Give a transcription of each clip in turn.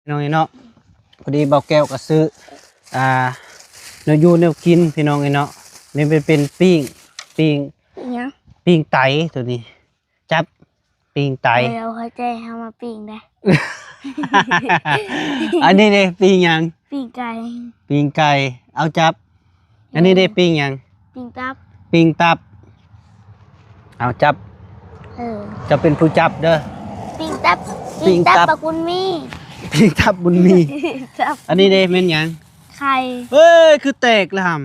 ພີ່ນ້ອງເອີຍເນາະ ພໍດີບ່າວແກ້ວກໍຊື້ ອ່າ ແນວຢູ່ແນວກິນພີ່ນ້ອງເອີຍເນາະ ນີ້ເປັນ ເປັນປີ້ງ ປີ້ງ ອີຫຍັງ? ປີ້ງໄຕໂຕນີ້ ຈັບ ປີ້ງໄຕ ເອົາຫົວໃຈເຮົາມາປີ້ງໄດ້ ອັນນີ້ເດ້ ປີ້ງຫຍັງ? ປີ້ງໄກ່ ປີ້ງໄກ່ ເອົາຈັບ ອັນນີ້ເດ້ ປີ້ງຫຍັງ? ປີ້ງຕັບ ປີ້ງຕັບ ເອົາຈັບ ເອີ ເຈົ້າເປັນຜູ້ຈັບເດີ ປີ້ງຕັບ ປີ້ງຕັບ ປີ້ງຕັບບັກບຸນມີ ປີ້ງຕັບບຸນມີ ຈັບ ອັນນີ້ເດ້ແມ່ນຫຍັງ? ໄຂ່ ເອີຍ ຄືແຕກລະຫຳ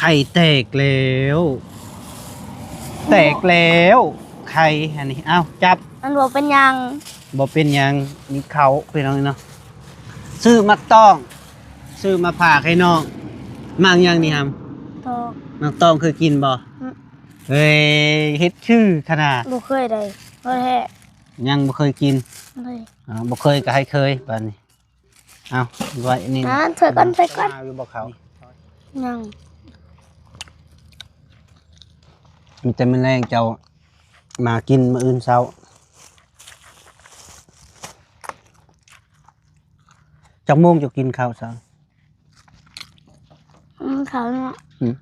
ໄຂ່ແຕກແລ້ວ ແຕກແລ້ວ ໄຂ່ອັນນີ້ ເອົ້າ ຈັບ ມັນບໍ່ເປັນຫຍັງ ບໍ່ເປັນຫຍັງ ມີເຂົ້າພີ່ນ້ອງເນາະ ຊື້ໝາກຕ້ອງ ຊື້ມາຝາກໃຫ້ນ້ອງ ໝາກຫຍັງນີ້ຫຳ? ຕອງ ໝາກຕ້ອງເຄີຍກິນບໍ່? ອືມ ເອີຍ ເຮັດຊື່ຂະໜາດ ບໍ່ເຄີຍໄດ້ ບໍ່ແທ້ ຍັງບໍ່ເຄີຍກິນ ບໍ່ເຄີຍ ອ່າ ບໍ່ເຄີຍກໍໃຫ້ເຄີຍບາດນີ້ ເອົາ ໄວ້ນີ້ ອ່າ ເທີກ່ອນ ເທີກ່ອນ ມາຢູ່ບໍ່ເຂົ້າ ຍັງ ມີແຕ່ມື້ແລງເຈົ້າມາກິນ ມື້ອື່ນເຊົ້າ ຈັກໂມງເຈົ້າກິນເຂົ້າເຊົ້າ? ອືມ ເຂົ້າເນາະ ອືມ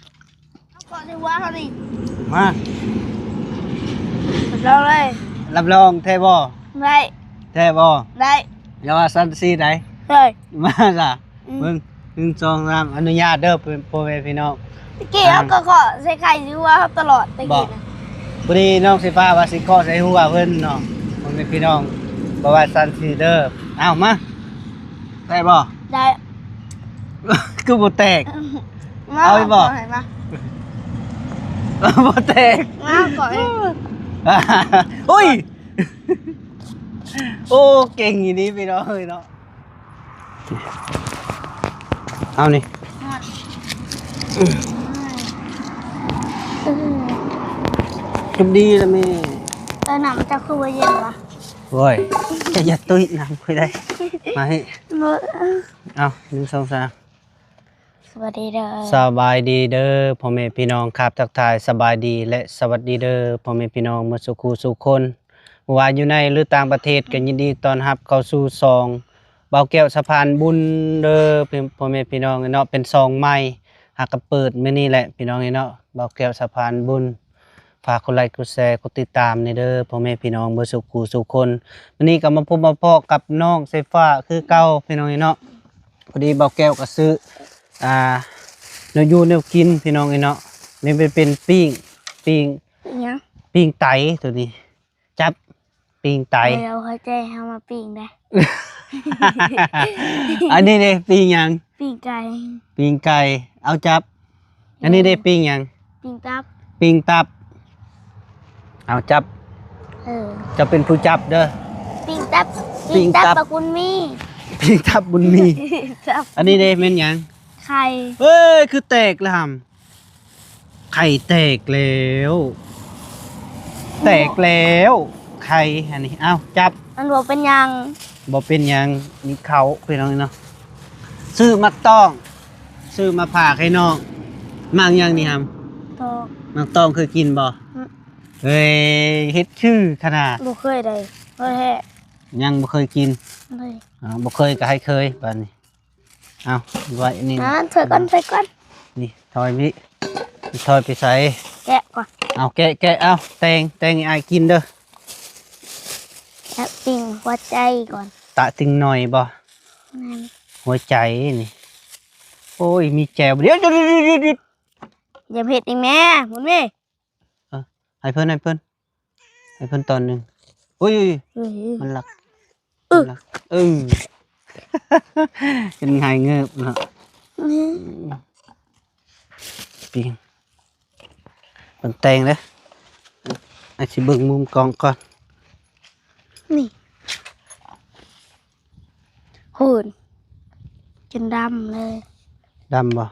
ເກາະໃສ່ຫົວເຮົານີ້ ມາ ຮັບຮອງເລີຍ ຮັບຮອງແທ້ບໍ່? ໄດ້ ແທ້ບໍ່? ໄດ້ ຢ່າວ່າຊັ້ນຊີ້ໄດ ເຮີ້ຍ ມາລະ ອືມ ເບິ່ງ ໜຶ່ງ ສອງ ສາມ ອະນຸຍາດເດີ ພໍ່ແມ່ພີ່ນ້ອງ ຕະກີ້ເຮົາກໍເກາະໃສ່ໄຂ່ໃສ່ຫົວເຮົາຕະຫຼອດ ຕະກີ້ນະ ພໍດີນ້ອງສີຟ້າວ່າຊິເກາະໃສ່ຫົວເພິ່ນເນາະ ພໍ່ແມ່ພີ່ນ້ອງ ບໍ່ວ່າຊັ້ນຊີ້ເດີ ເອົາ ມາ ໄດ້ບໍ່? ໄດ້ ຄືບໍ່ແຕກ ມາ ເອົາອີກບໍ່? ມາ ບໍ່ແຕກ ມາ ເກາະໃຫ້ ໂອ້ຍ ໂອ້ ເກັ່ງອີ່ຫຼີພີ່ນ້ອງເອີຍເນາະ ເອົານີ້ ຮອດ ອືມ ຈົນດີລະແມ່ ເອີ ນ້ຳເຈົ້າຄືບໍ່ເຢັນວະ? ໂອ້ຍ ຈະຢ່າຕຸ້ຍນ້ຳຂ້ອຍໄດ໋ ມາໃຫ້ ເອົາ ໜຶ່ງ ສອງ ສາມ ສະບາຍດີເດີ ສະບາຍດີເດີພໍ່ແມ່ພີ່ນ້ອງ ຄາບທັກທາຍສະບາຍດີ ແລະ ສະຫວັດດີເດີພໍ່ແມ່ພີ່ນ້ອງໝົດສູ່ຄູ່ສູ່ຄົນ ບໍ່ວ່າຢູ່ໃນ ຫຼື ຕ່າງປະເທດ ກໍຍິນດີຕ້ອນຮັບເຂົ້າສູ່ຊ່ອງບ່າວແກ້ວສະພານບຸນເດີ ພໍ່ແມ່ພີ່ນ້ອງເນາະ ເປັນຊ່ອງໃໝ່ ຫາກະເປີດມື້ນີ້ແຫຼະພີ່ນ້ອງເນາະ ບ່າວແກ້ວສະພານບຸນ ຝາກກົດໄລ ກົດແຊ ກົດຕິດຕາມແດ່ເດີພໍ່ແມ່ພີ່ນ້ອງເບິດສູ່ຄູ່ສູ່ຄົນ ມື້ນີ້ກໍມາພົບມາພໍ້ກັບນ້ອງສາຍຟ້າຄືເກົ່າພີ່ນ້ອງເນາະ ພໍດີບ່າວແກ້ວກໍຊື້ ອ່າ ແນວຢູ່ແນວກິນພີ່ນ້ອງເນາະ ນີ້ເປັນ ເປັນປີ້ງ ປີ້ງ ອີຫຍັງ? ປີ້ງໄຕໂຕນີ້ ຈັບ ປີ້ງໄຕ ເອົາຫົວໃຈເຮົາມາປີ້ງໄດ້ ອັນນີ້ເດ້ ປີ້ງຫຍັງ? ປີ້ງໄກ່ ປີ້ງໄກ່ ເອົາຈັບ ອັນນີ້ເດ້ ປີ້ງຫຍັງ? ປີ້ງຕັບ ປີ້ງຕັບ ເອົາຈັບ ເອີ ເຈົ້າເປັນຜູ້ຈັບເດີ ປີ້ງຕັບ ປີ້ງຕັບ ປີ້ງຕັບບັກບຸນມີ ປີ້ງຕັບບຸນມີ ຈັບ ອັນນີ້ເດ້ແມ່ນຫຍັງ? ໄຂ່ ເອີຍ ຄືແຕກລະຫຳ ໄຂ່ແຕກແລ້ວ ແຕກແລ້ວ ໄຂ່ອັນນີ້ ເອົ້າ ຈັບ ມັນບໍ່ເປັນຫຍັງ ບໍ່ເປັນຫຍັງ ມີເຂົ້າພີ່ນ້ອງເນາະ ຊື້ໝາກຕ້ອງ ຊື້ມາຝາກໃຫ້ນ້ອງ ໝາກຫຍັງນີ້ຫຳ? ຕອງ ໝາກຕ້ອງເຄີຍກິນບໍ່? ອືມ ເອີຍ ເຮັດຊື່ຂະໜາດ ບໍ່ເຄີຍໄດ້ ບໍ່ແທ້ ຍັງບໍ່ເຄີຍກິນ ບໍ່ເຄີຍ ອ່າ ບໍ່ເຄີຍກໍໃຫ້ເຄີຍບາດນີ້ ເອົາ ໄວ້ນີ້ ອ່າ ຖອຍກ່ອນ ຖອຍກ່ອນ ນີ້ ຖອຍນີ້ ຖອຍໄປໃສ? ແກະກ່ອນ ເອົາ ແກະ ແກະ ເອົາ ແຕ່ງ ແຕ່ງໃຫ້ອ້າຍກິນເດີ ແກະຕິ່ງຫົວໃຈກ່ອນ ຕະຕິ່ງໜ້ອຍບໍ່? ແມ່ນ ຫົວໃຈນີ້ ໂອ້ຍ ມີແຈ່ວ ດຽວ ດຽວ ດຽວ ດຽວ ດຽວ ຢ່າເຮັດອີກແມ່ ໝູນເມ ເອີ ໃຫ້ເພິ່ນ ໃຫ້ເພິ່ນ ໃຫ້ເພິ່ນຕອນໜຶ່ງ ໂອ້ຍ ເອີຍ ມັນລັກ ເອີ ມັນລັກ ເອີ ເປັນຫາຍເງີບເນາະ ອືມ ປີ້ງ ເບິ່ງແຕ່ງເດີ ອາດຊິເບິ່ງມຸມກ້ອງກ່ອນ ນີ້ ໂຫນ ຈົນດຳເລີຍ ດຳບໍ່?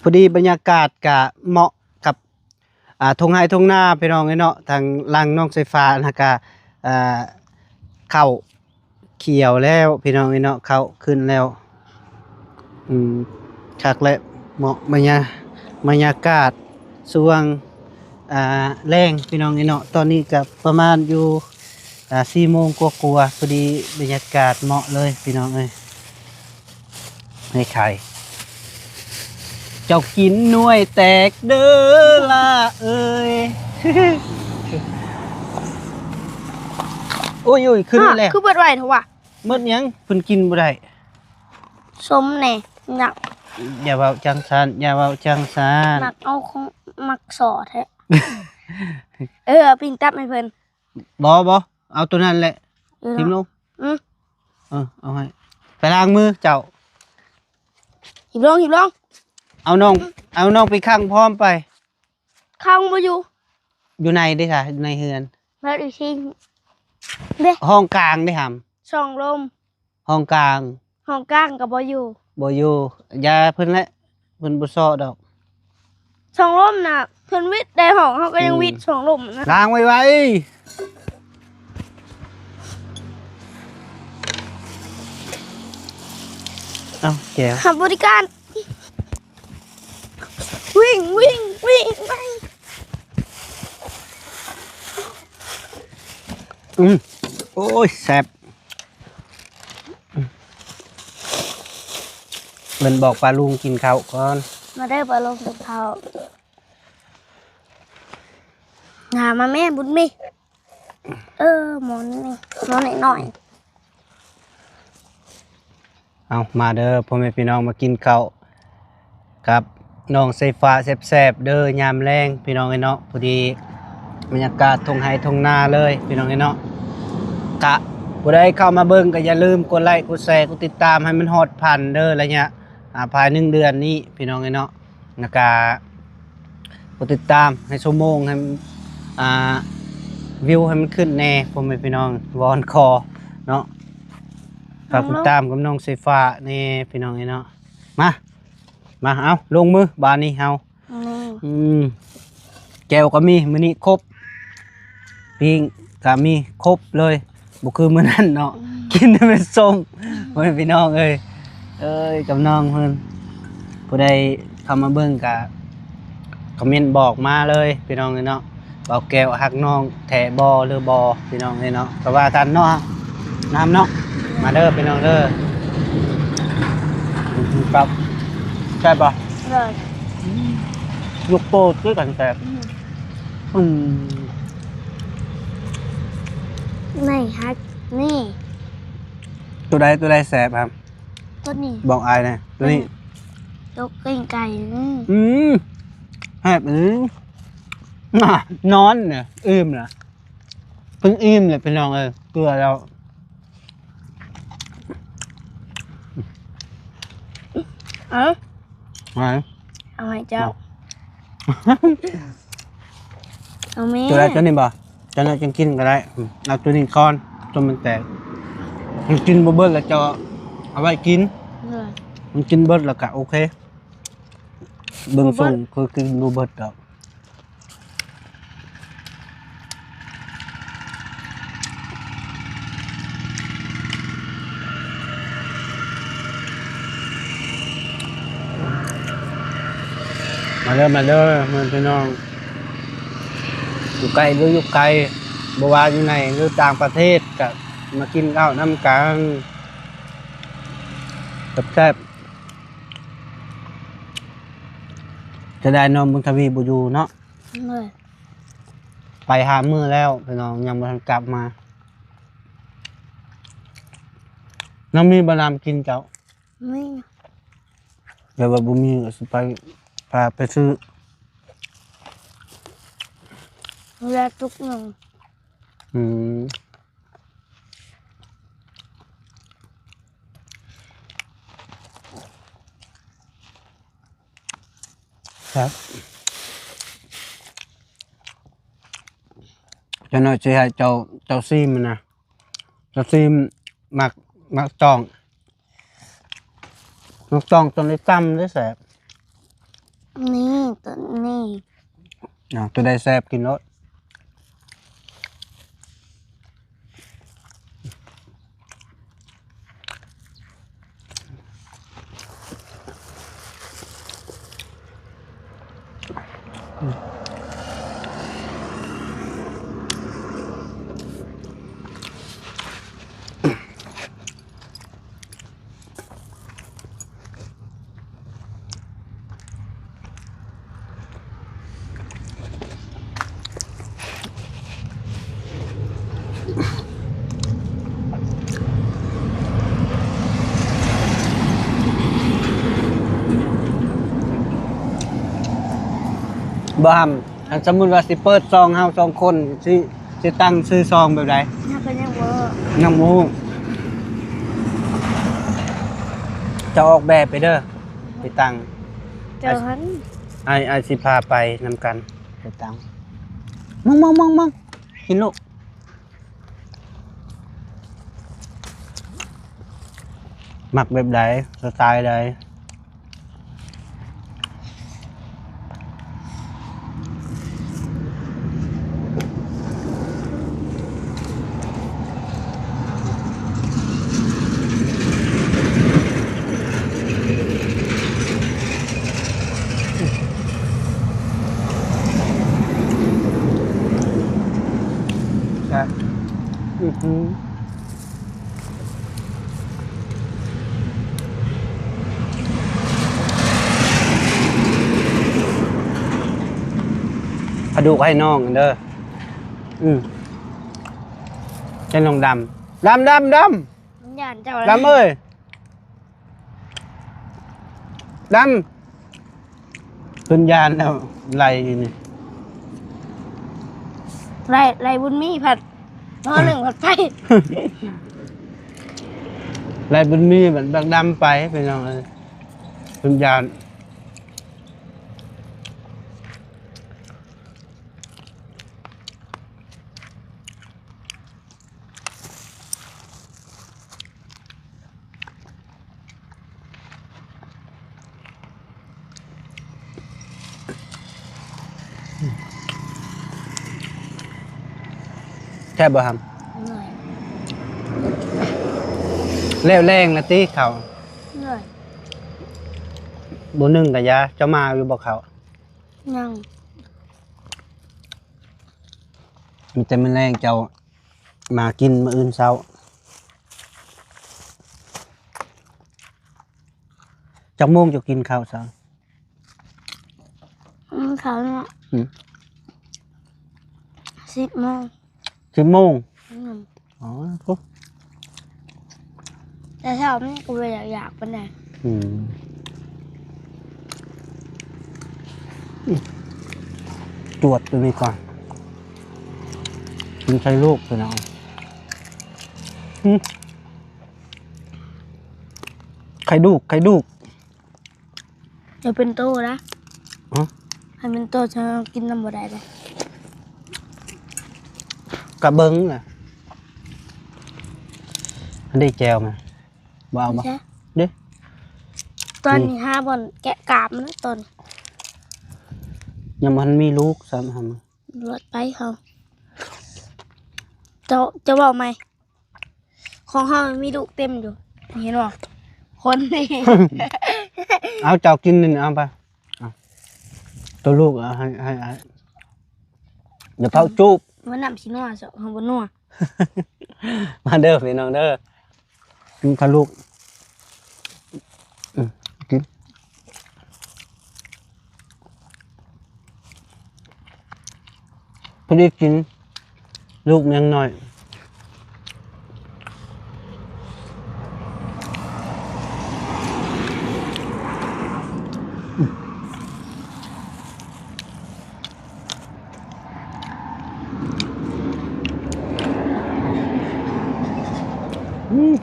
ພໍດີບັນຍາກາດກະເໝາະກັບ ອ່າ ທົ່ງໄຮ່ທົ່ງນາພີ່ນ້ອງເອີຍເນາະ ທາງຫຼັງນ້ອງສາຍຟ້ານະກະ ອ່າ ເຂົ້າຂຽວແລ້ວພີ່ນ້ອງເອີຍເນາະ ເຂົ້າຂຶ້ນແລ້ວ ອືມ ຄັກແຫຼະ ເໝາະບັນຍາ ບັນຍາກາດຊ່ວງ ອ່າ ແລງພີ່ນ້ອງເອີຍເນາະ ຕອນນີ້ກະປະມານຢູ່ ອ່າ ສີ່ໂມງກວ່າໆ ພໍດີ ບັນຍາກາດເໝາະເລີຍພີ່ນ້ອງເອີຍ. ໃຫ້ໄຂ່ ເຈົ້າກິນໜ່ວຍແຕກເດີຫຼ້າເອີຍ. ໂອ້ຍໆ ຂຶ້ນອີກແລ້ວ. ຄືເບິດໄວແທ້ວະ? ເບິດຫຍັງ? ເພິ່ນກິນບໍ່ໄດ້. ສົມແດ່ ຢາກ ຢ່າເວົ້າຈັ່ງຊັ້ນ ຢ່າເວົ້າຈັ່ງຊັ້ນ. ມັກເອົາຂອງ ມັກສໍ້ແທ້. ເອີ ເອົາປີ້ງຕັບໃຫ້ເພິ່ນ. ບໍ່ ບໍ່ ເອົາໂຕນັ້ນແຫຼະ. ເອີ ຖິ້ມລົງ. ອື ເອີ ເອົາໃຫ້. ໄປລ້າງມືເຈົ້າ. ຫິບລົງ ຫິບລົງ. ເອົານ້ອງ ເອົານ້ອງໄປຂັງພ້ອມໄປ. ຂັງບໍ່ຢູ່. ຢູ່ໃນເດ້ຊະ ຢູ່ໃນເຮືອນ. ແລ້ວອີກສິ່ງເດ້ ຫ້ອງກາງເດ້ຫຳ. ຊ່ອງລົມ. ຫ້ອງກາງ ຫ້ອງກາງກໍບໍ່ຢູ່. ບໍ່ຢູ່. ຢ່າເພິ່ນແຫຼະ ເພິ່ນບໍ່ຊໍດອກ. ຊ່ອງລົມນະ ເພິ່ນວິດໄດ້ຫ້ອງ ເຮົາກໍຍັງ ອືມ ວິດຊ່ອງລົມນະ. ລ້າງໄວໆ. ເອົ້າ ແກ້ວ ຮັບບໍລິການ. ວິ່ງ ວິ່ງ ວິ່ງ ວິ່ງ. ອືມ ໂອ້ຍ ແຊບ. ເອີ້ນບອກປ້າລຸງກິນເຂົ້າກ່ອນ. ມາເດີປ້າລຸງກິນເຂົ້າ. ຫາມາແມ່ບຸນມີ. ເອີ ໝໍນີ້ ໝໍນ້ອຍໆ. ເອົາ ມາເດີພໍ່ແມ່ພີ່ນ້ອງ ມາກິນເຂົ້າກັບນ້ອງສາຍຟ້າແຊບໆເດີຍາມແລງພີ່ນ້ອງເອີຍເນາະ. ພໍດີບັນຍາກາດທົ່ງໄຮ່ທົ່ງນາເລີຍພີ່ນ້ອງເອີຍເນາະ. ກະຜູ້ໃດເຂົ້າມາເບິ່ງກໍຢ່າລືມກົດໄລ້ ກົດແຊ ກົດຕິດຕາມໃຫ້ມັນຮອດພັນເດີ ໄລຍະ ອ່າ ພາຍໜຶ່ງເດືອນນີ້ພີ່ນ້ອງເອີຍເນາະ. ແລ້ວກະກົດຕິດຕາມໃຫ້ຊົ່ວໂມງ ໃຫ້ ອ່າ ວິວໃຫ້ມັນຂຶ້ນແດ່ພໍ່ແມ່ພີ່ນ້ອງ ວອນຂໍເນາະ. ຝາກຕິດຕາມກັບນ້ອງສາຍຟ້າແດ່ພີ່ນ້ອງເອີຍເນາະ. ມາ ມາ ເອົາ ລົງມືບາດນີ້ເຮົາ. ອືມ ແຈ່ວກໍມີ ມື້ນີ້ຄົບ ປີ້ງກໍມີ ຄົບເລີຍ. ບໍ່ຄືມື້ນັ້ນເນາະ ອືມ ກິນແຕ່ເມັດສົ້ມ. ໂອ້ຍ ພີ່ນ້ອງເອີຍ ເອີຍ ກັບນ້ອງເພິ່ນ. ຜູ້ໃດເຂົ້າມາເບິ່ງກະຄອມເມັນບອກມາເລີຍພີ່ນ້ອງເອີຍເນາະ ວ່າແກ້ວຮັກນ້ອງແທ້ບໍ່ ຫຼືບໍ່ ພີ່ນ້ອງເອີຍເນາະ. ກໍວ່າກັນເນາະ ນ້ຳເນາະ. ມາເດີພີ່ນ້ອງເດີ. ອືມ ແຊບບໍ່? ເລີຍ ອືມ ລູກໂປດຄືກັນແຊບ. ອືມ ອືມ ນີ້ ຮັກ ນີ້ ໂຕໃດ ໂຕໃດແຊບຫຳ? ໂຕນີ້ ບອກອ້າຍແດ່. ໂຕນີ້ ໂຕປີ້ງໄກ່ນີ້. ອືມ ແຊບອີ່ຫຼີ. ນອນນະ ອີ່ມລະ ເພິ່ນອີ່ມແລ້ວພີ່ນ້ອງເອີຍ ເກືອແລ້ວ. ເອົາ ຫວານ ເອົາໃຫ້ເຈົ້າ. ເອົາແມ່ ໂຕໃດ ໂຕນີ້ບໍ່? ເຈົ້າໜ້ອຍຈັ່ງກິນກໍໄດ້. ອືມ ເອົາໂຕນີ້ກ່ອນ ໂຕມັນແຕກ. ມັນກິນບໍ່ເບິດແລ້ວເຈົ້າເອົາໄວ້ກິນ. ເອີ ມັນກິນເບິດແລ້ວກໍໂອເຄ. ເບິ່ງຊົງຄືກິນບໍ່ເບິດດອກ. ມາເດີ ມາເດີ ພີ່ນ້ອງ ຢູ່ໃກ້ຫຼືຢູ່ໄກ ບໍ່ວ່າຢູ່ໃນຫຼືຕ່າງປະເທດ ກະມາກິນເຂົ້ານຳກັນ ແຊບໆ. ຈະໄດ້ນ້ອງບຸນທະວີບໍ່ຢູ່ເນາະ. ເອີ ໄປຫ້າມື້ແລ້ວພີ່ນ້ອງ ຍັງບໍ່ທັນກັບມາ. ນ້ອງມີບໍ່ນ້ຳກິນເຈົ້າ? ມີ ແຕ່ວ່າບໍ່ມີກໍຊິໄປ ພາໄປຊື້ ເວລາຕຸກໜຶ່ງ. ອືມ ແຊບ. ຈັກໜ້ອຍຊິໃຫ້ເຈົ້າ ເຈົ້າຊີມນະ ເຈົ້າຊີມໝາກ ໝາກຕ້ອງ. ໝາກຕ້ອງຕົ້ນນີ້ຕ່ຳເດ້ແຊບ. ນີ້ ຕົ້ນນີ້ ເອົາ ໂຕໃດແຊບກິນໂລດ. ອືມ. ບໍ່ຫຳ ຄັນສົມມຸດວ່າຊິເປີດຊ່ອງເຮົາສອງຄົນ ຊິ ຊິຕັ້ງຊື່ຊ່ອງແບບໃດ? ເຮົາກໍຍັງບໍ່ ຍັງບໍ່ຮູ້. ເຈົ້າອອກແບບໄປເດີ ໄປຕັ້ງ. ເຈົ້າຫັ້ນ ອ້າຍ ອ້າຍຊິພາໄປນຳກັນ ໄປຕັ້ງ. ມອງໆໆໆ ກິນລູກ. ມັກແບບໃດ? ສະໄຕໃດ? ອືຫື ປາດຸກໃຫ້ນ້ອງເດີ. ອືມ ໃຫ້ນ້ອງດຳ ດຳ ດຳ ດຳ ຢ້ານເຈົ້າ ດຳເອີຍ. ດຳ ເພິ່ນຢ້ານແລ້ວ ໄລ່ນີ້ ໄລ່ ໄລ່ບຸນມີພັດ ໜໍໜຶ່ງພັດໄປ ໄລ່ບຸນມີບັດບັກດຳໄປ ພີ່ນ້ອງເອີຍ ເພິ່ນຢ້ານ. ແຊບບໍ່ຫຳ? ແລ້ວແລງລະຕິເຂົ້າ? ບໍ່ໜຶ້ງກະຢາ. ເຈົ້າມາຢູ່ບໍ່ເຂົ້າ? ຍັງ. ມີແຕ່ມື້ແລງເຈົ້າມາກິນ ມື້ອື່ນເຊົ້າ. ຈັກໂມງເຈົ້າກິນເຂົ້າເຊົ້າ? ກິນເຂົ້າເນາະ ອືມ ສິບໂມງ. ສິບໂມງ? ອືມ. ອໍ ໂອ້ ແຕ່ເຊົ້ານີ້ກໍບໍ່ຢາກຢາກປານໃດ. ອືມ ຈວດຕົວນີ້ກ່ອນ ກິນໄຂ່ລູກ ພີ່ນ້ອງ. ອືມ ໄຂ່ດູກ ໄຂ່ດູກ. ຢ່າເປັນໂຕນະ. ຮະ? ຄັນເປັນໂຕ ເຈົ້າກິນນຳບໍ່ໄດ້ເດ້. ກະເບິ່ງນະ. ອັນນີ້ແຈ່ວນະ ບໍ່ເອົາບໍ່? ເດ້ ຕອນນີ້ຫາບ່ອນແກະກາບມັນນະ ຕອນ ຍັງບໍ່ທັນມີລູກຊ້ຳ. ລວດໄປເຮົາ ເຈົ້າ ເຈົ້າເວົ້າໃໝ່. ຂອງເຮົາມີລູກເຕັມຢູ່ ເຫັນບໍ່? ຄົນນີ້ ເອົາ ເຈົ້າກິນນີ້ ເອົາໄປ ເອົາ ໂຕລູກ ເອົາ ໃຫ້ ໃຫ້ອ້າຍ ຢ່າເຜົາຈູບ. ວ່ານ້ຳຊິນົວ ເຮົາບໍ່ນົວ. ມາເດີພີ່ນ້ອງເດີ ກິນຂ້າວລູກ ອືມ ກິນ. ພໍດີກິນ ລູກຍັງນ້ອຍ. ອືມ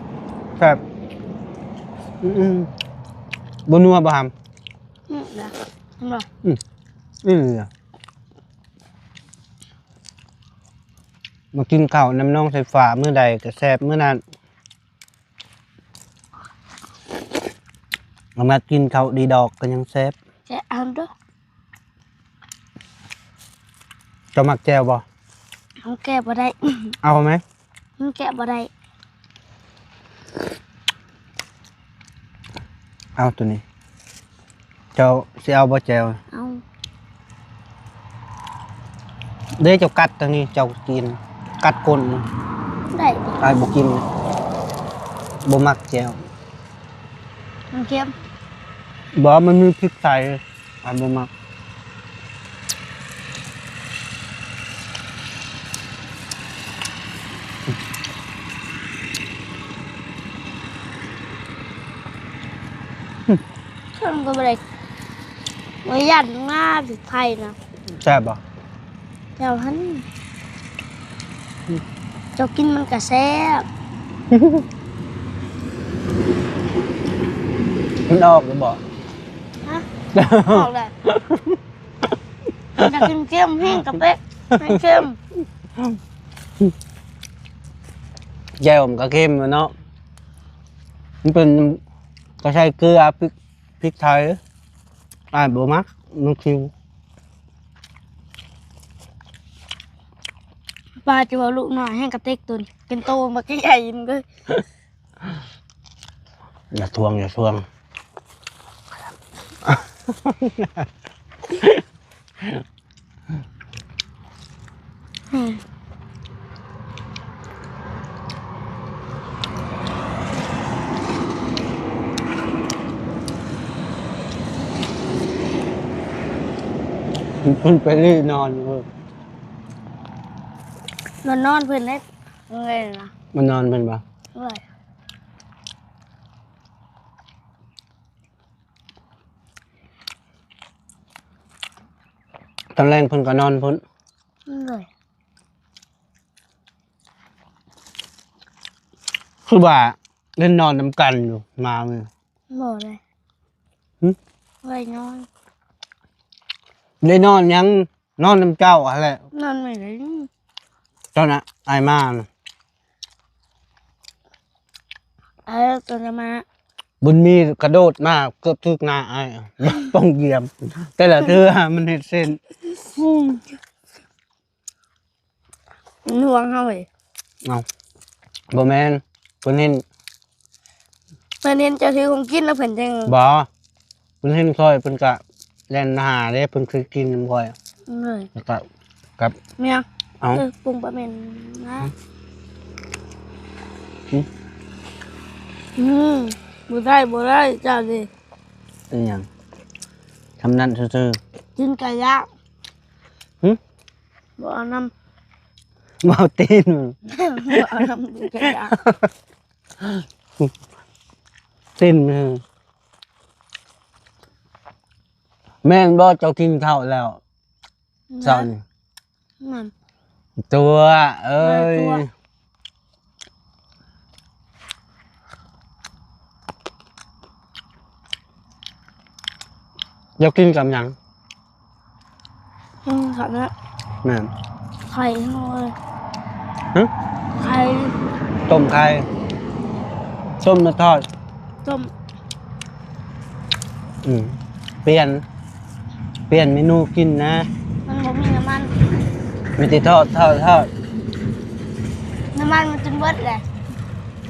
ແຊບ. ອືມ ບໍ່ນົວບໍ່ຫຳ? ອືມ ນະ ເຫັນບໍ່? ອືມ ອີ່ຫຼີ. ມາກິນເຂົ້ານຳນ້ອງສາຍຟ້າມື້ໃດກໍແຊບມື້ນັ້ນ. ມາກິນເຂົ້າດີດອກກໍຍັງແຊບ. ແຊບ ເອົາເດີ. ເຈົ້າມັກແຈ່ວບໍ່? ມັນແກະບໍ່ໄດ້. ເອົາໄໝ? ມັນແກະບໍ່ໄດ້. ເອົາໂຕນີ້. ເຈົ້າຊິເອົາບໍ່ແຈ່ວ? ເອົາ. ເດ້ ເຈົ້າກັດທາງນີ້ ເຈົ້າກິນ ກັດກົ້ນ. ໄດ້. ອ້າຍບໍ່ກິນ ບໍ່ມັກແຈ່ວ. ມັນເຄັມ. ບໍ່ ມັນມີພິກໄທ ອ້າຍບໍ່ມັກ. ເຄັມກໍບໍ່ໄດ້ ບໍ່ຢ້ານງາພິກໄທນະ. ແຊບບໍ່? ແຈ່ວຫັ້ນ ເຈົ້າກິນມັນກະແຊບ. ມັນອອກຫຼືບໍ່? ຮະ? ອອກແຫຼະ. ຢາກກິນເຄັມ ແຮງກະເປັກ ແຮງເຄັມ. ແຈ່ວມັນກະເຄັມແຫຼະເນາະ ມັນເປັນ ກະໃສ່ເກືອ ພິກ ພິກໄທ. ອ້າຍບໍ່ມັກ ມັນຂິວ. ປາຈະເວົ້າລູກນ້ອຍແຮງກະເຕັກຕົນ ເປັນໂຕບັກໃຫຍ່ ມັນກໍ ຢ່າທວງ ຢ່າທວງ. ເພິ່ນໄປລີ້ນອນເບິ່ງ ນອນ ນອນເພິ່ນເດ້ ເອີຍນະ ມານອນເພິ່ນບໍ່? ເອີຍ. ຕອນແລງເພິ່ນກໍນອນພຸ້ນ ໂດຍ. ຄືວ່າໄດ້ນອນນຳກັນຢູ່ມາມື້ ບໍ່ໄດ້. ຫຶ? ບໍ່ໄດ້ນອນ. ໄດ້ນອນຫຍັງ? ນອນນຳເຈົ້າຫັ້ນແຫຼະ. ນອນມື້ໃດ? ຕອນນະ ອ້າຍມານະ. ເອີ ຕອນມາ ບຸນມີກະໂດດມາເກືອບຖືກໜ້າອ້າຍ ປ່ອງຢຽມ ແຕ່ລະເທື່ອມັນເຮັດເສັ້ນ. ອືມ ມັນຫ່ວງເຮົາເວີຍ. ເອົ້າ ບໍ່ແມ່ນ ເພິ່ນເຫັນ ເພິ່ນເຫັນເຈົ້າຖືຂອງກິນແລ້ວເພິ່ນຈັ່ງ ບໍ່ ເພິ່ນເຫັນຂ້ອຍ ເພິ່ນກະແລ່ນມາຫາເດ້ ເພິ່ນເຄີຍກິນນຳຂ້ອຍ. ເອີຍ ແລ້ວກະກັບ ແມ່ນຫຍັງ? ເອົ້າ ເອີ ປຸງປາເໝັນນະ. ຫຶ? ອືມ ບໍ່ໄດ້ ບໍ່ໄດ້ ເຈົ້ານີ້. ເປັນຫຍັງ? ທຳນັ້ນຊື່ໆ ກິນໄກ່ຍ່າງ. ຫຶ? ບໍ່ເອົານຳ ບໍ່ເອົາຕີນ ບໍ່ເອົານຳ ກິນໄກ່ຍ່າງ. ຕີນ ແມ່ນບໍ່ ເຈົ້າກິນເຂົ້າແລ້ວ? ແມ່ນ ເຊົ້ານີ້ ແມ່ນ ຕົວະເອີຍ ຕົວະ. ຢາກກິນກັບຫຍັງ? ກິນກັບ ແມ່ນ ໄຂ່ເຮົາເລີຍ. ຫຶ? ໄຂ່ ຕົ້ມໄຂ່ ຕົ້ມ ຫຼື ທອດ? ຕົ້ມ. ອືມ ປ່ຽນ ປ່ຽນເມນູກິນນະ. ມັນບໍ່ມີນ້ຳມັນ ມີແຕ່ທອດ ທອດ ທອດ. ນ້ຳມັນມັນຈົນເບິດແຫຼະ.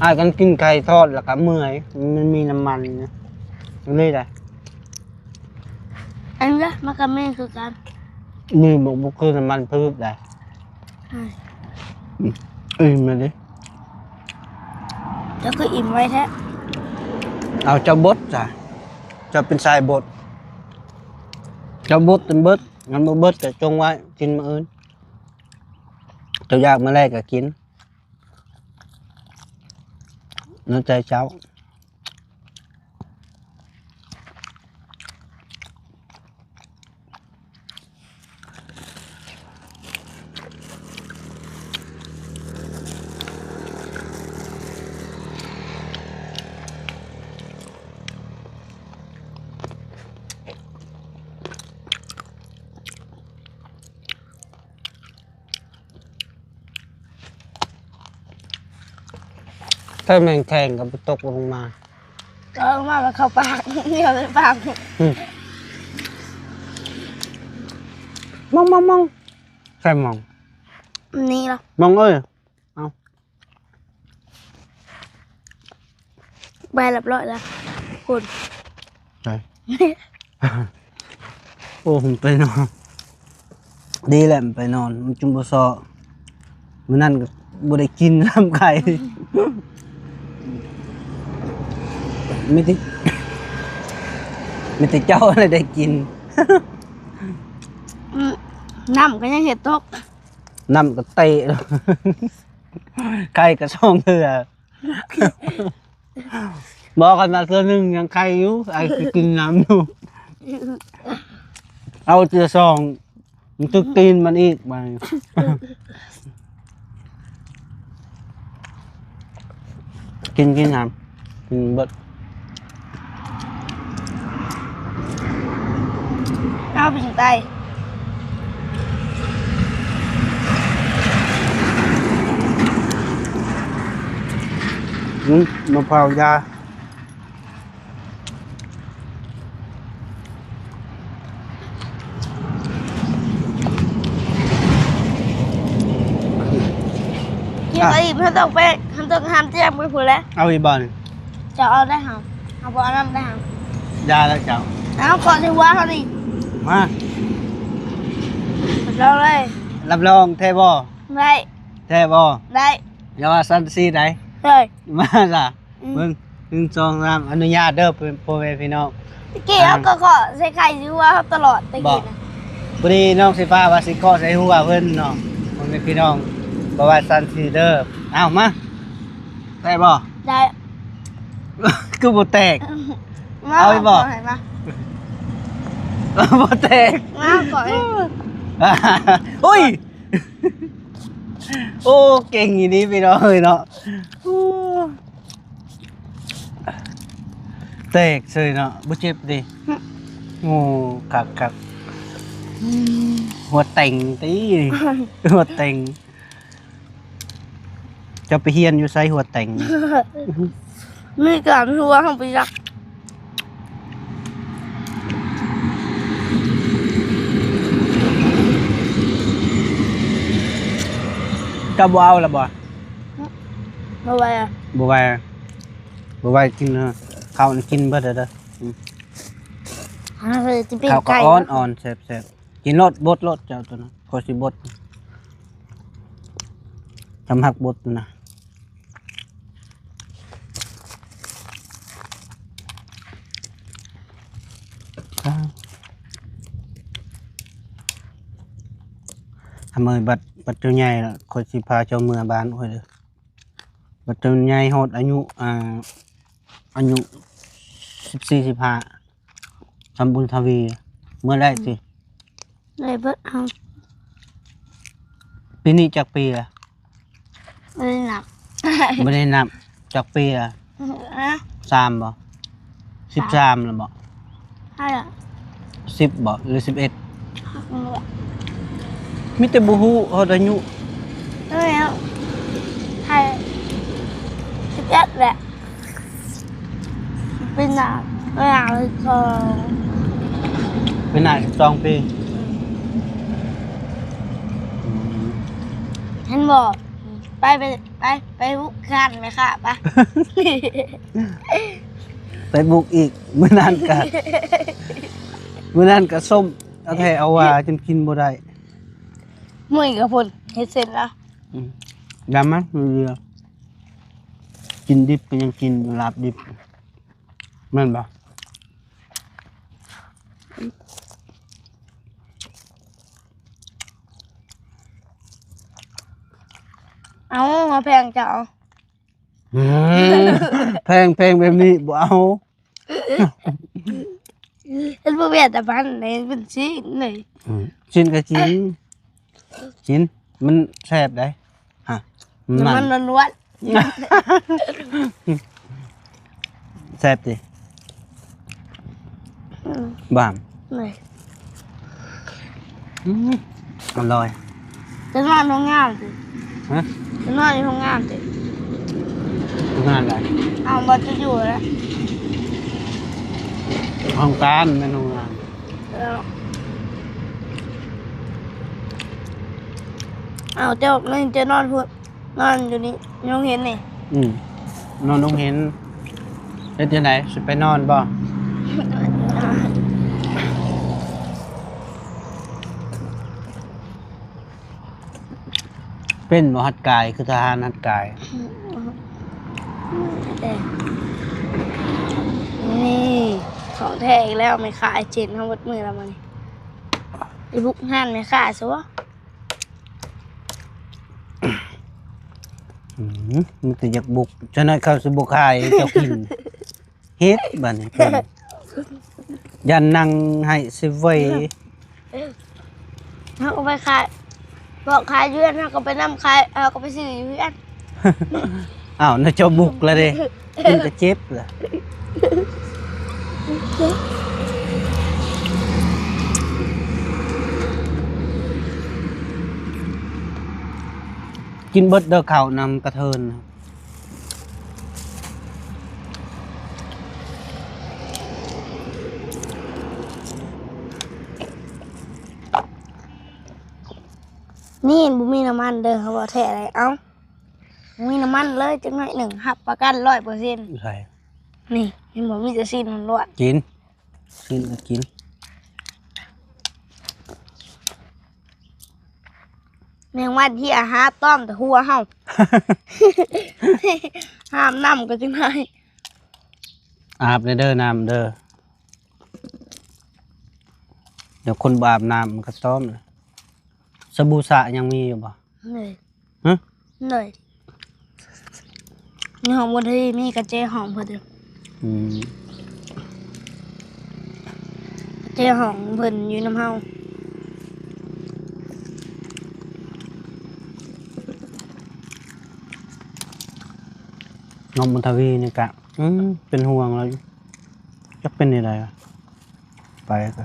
ອ້າຍ ຄັນກິນໄຂ່ທອດແລ້ວກະເມື່ອຍ ມັນມີນ້ຳມັນນະ ເລີຍໄດ໋. ອັນນີ້ມັນກະມີຄືກັນ ມີບໍ່ ບໍ່ຄືນ້ຳມັນພືດໃດ໋. ອືມ ອີ່ມແລ້ວເດ້. ເຈົ້າຄືອີ່ມໄວແທ້. ເອົາ ເຈົ້າບົດຊະ ເຈົ້າເປັນສາຍບົດ. ເຈົ້າບົດຈົນເບິດ ມັນບໍ່ເບິດກະຈົ່ງໄວ້ ກິນມື້ອື່ນ. ເຈົ້າຢາກມື້ໃດກະກິນ ນ້ຳໃຈເຈົ້າ. ຖ້າແມ່ນແຂງກໍບໍ່ຕົກລົງມາ ຕົກລົງມາມັນເຂົ້າປາກ ເຂົ້າໃນປາກ. ອືມ ມອງ ມອງ ມອງ ໃສ່ມອງ ນີ້ລະ ມອງເອີຍ. ເອົາ ໄປຮຽບຮ້ອຍແລ້ວພຸ້ນ. ໃສ? ໂອ້ ໄປນອນ ດີແລ້ວໄປນອນ ມັນຈຶ່ງບໍ່ຊໍ້. ມື້ນັ້ນກໍບໍ່ໄດ້ກິນ ລຳໄກ່ ມີແຕ່ ມີແຕ່ເຈົ້າແຫຼະໄດ້ກິນ. ອືມ ນ້ຳກໍຍັງເຮັດຕົກ ນ້ຳກໍເຕະ ໄຂ່ກໍສອງເທື່ອ. ບໍ່ ຂະໜາດເທື່ອໜຶ່ງຍັງໄຂ່ຢູ່ ອ້າຍຊິກິນນ້ຳຢູ່. ເອົາເທື່ອສອງ ມັນຕຶກຕີນມັນອີກບາດນີ້. ກິນ ກິນຫຍັງ? ກິນເບິດ. ເອົາໄປຈັ່ງໃດ? ອືມ ມະພ້າວຢາ. ກິນອີກ ເຮົາຕ້ອງໄປ ເຮົາຕ້ອງຫ້າມແຈ້ມໄປພຸ້ນແຫຼະ. ເອົາອີກບໍ່ນີ້? ຈະເອົາໄດ້ຫາ ເຮົາບໍ່ເອົານຳໄດ້ຫາ. ຢ່າແລ້ວເຈົ້າ. ເອົາ ຂໍໃສ່ຫົວເຮົານີ້. ມາ ຮັບຮອງເລີຍ. ຮັບຮອງແທ້ບໍ່? ໄດ້. ແທ້ບໍ່? ໄດ້. ຢ່າວ່າຊັ້ນຊີ້ໄດ໋. ເຮີ້ຍ ມາຊະ. ອືມ ເບິ່ງ ໜຶ່ງ ສອງ ສາມ ອະນຸຍາດເດີ ພໍ່ແມ່ພີ່ນ້ອງ. ຕະກີ້ເຮົາກໍຂໍໃສ່ໄຂ່ຢູ່ວ່າເຮົາຕະຫຼອດຕະກີ້ນະ. ພໍດີນ້ອງສີຟ້າວ່າຊິເຄາະໃສ່ຫົວເພິ່ນເນາະ ພໍ່ແມ່ພີ່ນ້ອງ ບໍ່ວ່າຊັ້ນຊີ້ເດີ. ເອົາມາ ໄດ້ບໍ່? ໄດ້. ຄືບໍ່ແຕກ? ມາ ເອົາອີກບໍ່? ມາ ບໍ່ແຕກ. ມາ ຂໍໃຫ້ ໂອ້ຍ ໂອ້ ເກັ່ງອີ່ຫຼີພີ່ນ້ອງເອີຍເນາະ. ໂອ້ ແຕກເສີຍເນາະ ບໍ່ເຈັບຕິ? ໂອ້ ຄັກໆ ຫົວແຕ່ງຕິ ຫົວແຕ່ງ. ເຈົ້າໄປຮຽນຢູ່ໃສ ຫົວແຕ່ງ? ມີການຫົວເຮົາໄປຈັກ. ເຈົ້າບໍ່ເອົາລະບໍ່? ບໍ່ໄຫວ ບໍ່ໄຫວ ບໍ່ໄຫວກິນເນາະ. ເຂົ້ານີ້ກິນເບິດເດີ. ອືມ ເຮົາຊິປີ້ງໄກ່ ເຂົ້າກໍອ່ອນໆ ແຊບໆ. ກິນໂລດ ບົດໂລດເຈົ້າໂຕນັ້ນ ຂ້ອຍຊິບົດ ສຳຮັກບົດນະ. ອາ ທຳໄມບັດ ບັດເຈົ້າໃຫຍ່ລະ ຂ້ອຍຊິພາເຈົ້າເມືອບ້ານຂ້ອຍເດີ. ບັດເຈົ້າໃຫຍ່ຮອດອາຍຸ ອ່າ ອາຍຸສິບສີ່ ສິບຫ້າ ສຳບຸນທະວີ ເມືອໄດ້ຕິ? ໄດ້ເບິດເຮົາ. ປີນີ້ຈັກປີລະ? ບໍ່ໄດ້ນັບ ບໍ່ໄດ້ນັບ. ຈັກປີລະ? ຮະ? ສາມບໍ່? ສິບສາມລະບໍ່? ໃຊ່ລະ ສິບບໍ່ ຫຼື ສິບເອັດ? ມີແຕ່ບໍ່ຮູ້ຮອດອາຍຸ. ເອີ ໃຊ່ສິບເອັດແຫຼະ. ປີໜ້າ ປີໜ້າສິບສອງ ປີໜ້າສິບສອງປີ. ອືມ ເຫັນບໍ່? ໄປ ໄປ ໄປ ໄປບຸກຮ້ານແມ່ຄ້າປະ ໄປບຸກອີກ. ມື້ນັ້ນກະ ມື້ນັ້ນກະສົ້ມ ເອົາແທ້ເອົາວ່າຈົນກິນບໍ່ໄດ້. ມື້ນີ້ກະພຸ້ນເຮັດເສັ້ນລະ. ອືມ ດຳມາເຫຼືອ ກິນດິບກະຍັງກິນຢູ່ ລາບດິບ ແມ່ນບໍ່? ເອົາ ເຮົາແພງເຈົ້າ. ອືມ ແພງ ແພງແບບນີ້ບໍ່ເອົາ. ເຮັດບໍ່ແມ່ນແຕ່ມັນເດ້ ເປັນຊີ້ນເລີຍ. ອືມ ຊີ້ນກະຈິນ ຈິນ ມັນແຊບໃດ໋. ຮະ ນ້ຳມັນລ້ວນໆ. ແຊບຕິ? ອືມ ຫວານ. ອືມ ອະລ່ອຍ. ຈະນອນໂຮງງານຕິ? ຮະ? ຈະນອນຢູ່ໂຮງງານຕິ? ໂຮງງານໃດ? ເອົາ ບໍ່ຈະຢູ່ແລ້ວ. ຫ້ອງການແມ່ນໂຮງງານ. ເອີ ເອົາ ເຈົ້າ ແມ່ນຈະນອນພຸ້ນ ນອນຢູ່ນີ້ ໂຮງຮຽນນີ້. ອືມ ນອນໂຮງຮຽນ. ເຮັດຈັ່ງໃດ ຊິໄປນອນບໍ່? ເປັນບໍ່ ຮັດກາຍ ຄືທະຫານຮັດກາຍ? ນີ້ ຂອງແທ້ອີກແລ້ວ ແມ່ຄ້າເຈັນເຮົາເບິດມື້ແລ້ວມື້ນີ້. ໄປບຸກຮ້ານແມ່ຄ້າຊະບໍ? ອືມ ມີແຕ່ຢາກບຸກ ຈັກໜ້ອຍເຂົາຊິບໍ່ຂາຍໃຫ້ເຈົ້າກິນ. ເຮັດບາດນີ້ ຢ້ານນັ່ງໃຫ້ຊິໄຫວ. ເຮົາກໍໄປຂາຍ ບອກຂາຍຢູ່ເຮືອນ ເຮົາກໍໄປນຳຂາຍ ເຮົາກໍໄປຊື້ຢູ່ເຮືອນ. ອ້າວ ນາຈອບບຸກລະເດ້ ເປັນຕາເຈັບລະ. ກິນເບິດເດີເຂົ້ານຳກະເທີນ. ນີ້ບໍ່ມີນ້ຳມັນເດີ ເຮົາເວົ້າແທ້ເລີຍ. ເອົ້າ ບໍ່ມີນ້ຳມັນເລີຍຈັກໜ້ອຍໜຶ່ງ ຮັບປະກັນຮ້ອຍເປີເຊັນ. ໃສ? ນີ້ ເຫັນບໍ່ ມີແຕ່ຊີ້ນລ້ວນໆ. ກິນ ຊີ້ນກໍກິນ. ແມງວັນທີ່ອາຫາຕອມແຕ່ຫົວເຮົາ ຫາບນ້ຳກໍຈັ່ງໄດ້. ອາບແດ່ເດີນ້ຳເດີ ດຽວຄົນບໍ່ອາບນ້ຳມັນກໍຕອມລະ. ສະບູສະຍັງມີຢູ່ບໍ່? ເລີຍ ຮະ? ເລີຍ ໃນຫ້ອງບໍ່ໄດ້ມີກະແຈຫ້ອງເພິ່ນເດີ. ອືມ ແຈຫ້ອງເພິ່ນຢູ່ນຳເຮົາ. ນ້ອງບຸນທະວີນີ້ກະ ອືມ ເປັນຫ່ວງລາວຢູ່ ຈັກເປັນແນວໃດວະ. ໄປກໍ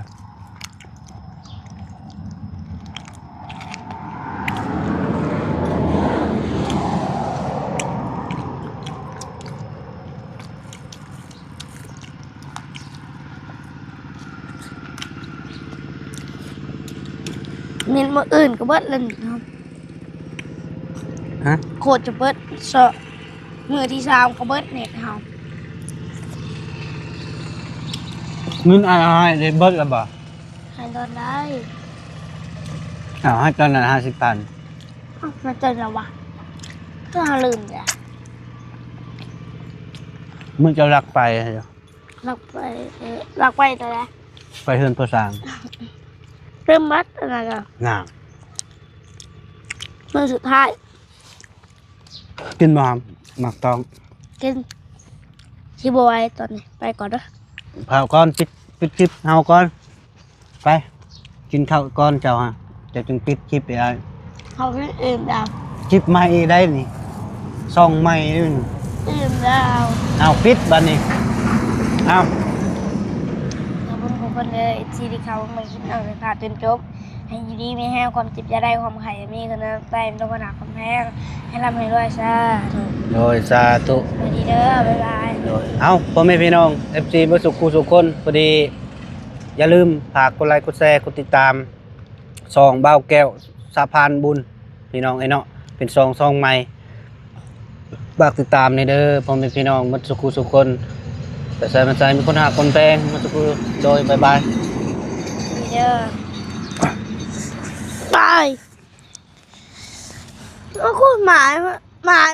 ແມ່ນມື້ອື່ນກໍເບິດແລ້ວນີ້ເນາະ. ຮະ? ໂຄດຈະເບິດ ເຊາະ ມື້ທີສາມກໍເບິດເນັດເຮົາ. ເງິນອ້າຍເອົາໃຫ້ໄດ້ເບິດແລ້ວບໍ່? ໃຫ້ຕອນໃດ? ເອົາໃຫ້ຕອນນັ້ນຫ້າສິບພັນ. ເອົ້າ ມາຕອນໃດວະ? ກໍເຮົາລືມແລ້ວ. ມື້ເຈົ້າລັກໄປ ລັກໄປ ເອີ ລັກໄປຕອນໃດ? ໄປເຮືອນພໍ່ຊ່າງ. ລືມເບິດອັນນັ້ນກໍ ນ່າ ມື້ສຸດທ້າຍ. ກິນບໍ່ຫຳ ໝາກຕອງ? ກິນ. ຊິບໍ່ໄຫວຕອນນີ້ ໄປກ່ອນເດີ. ເຜົາກ່ອນ ປິດ ປິດຄລິບເຮົາກ່ອນ. ໄປ ກິນເຂົ້າກ່ອນເຈົ້າຮະ ເຈົ້າຈຶ່ງປິດຄລິບໃຫ້ອ້າຍ. ເຂົາກິນອີ່ມແລ້ວ. ຄລິບໃໝ່ໄດ້ນີ້ ຊ່ອງໃໝ່ນີ້. ອີ່ມແລ້ວ. ເອົາ ປິດບາດນີ້. ເອົາ ຂອບຄຸນທຸກຄົນເດີ ເອັຟຊີ ທີ່ເຂົ້າມາເບິ່ງຄລິບນ້ອງຈົນພາດຈົນຈົບ. ໃຫ້ຢູ່ດີມີແຮງ ຄວາມເຈັບຢ່າໄດ້ ຄວາມໄຂ້ຢ່າມີ ຄວາມເຈັບຢ່າໄດ້ ຄວາມແພງ ໃຫ້ລ່ຳໃຫ້ລວຍ ສາທຸ. ໂດຍ ສາທຸ. ສະບາຍດີເດີ ບາຍບາຍ. ໂດຍ ເອົ້າ ພໍ່ແມ່ພີ່ນ້ອງ ເອັຟຊີ ເບິດສຸຂູສຸຄົນ ພໍດີ ຢ່າລືມຝາກກົດໄລ ກົດແຊ ກົດຕິດຕາມຊ່ອງບ່າວແກ້ວ ສະພານບຸນ ພີ່ນ້ອງເອີຍເນາະ ເປັນຊ່ອງ ຊ່ອງໃໝ່. ຝາກຕິດຕາມແດ່ເດີ ພໍ່ແມ່ພີ່ນ້ອງເບິດສຸຂູສຸຄົນ ໄປໃສມາໃສມີຄົນຮັກຄົນແພງເບິດສຸຂູ. ໂດຍ ບາຍບາຍ. ນີ້ເດີ ບາຍ. ໂອ້ ໂຄດໝາຍ ໝາຍ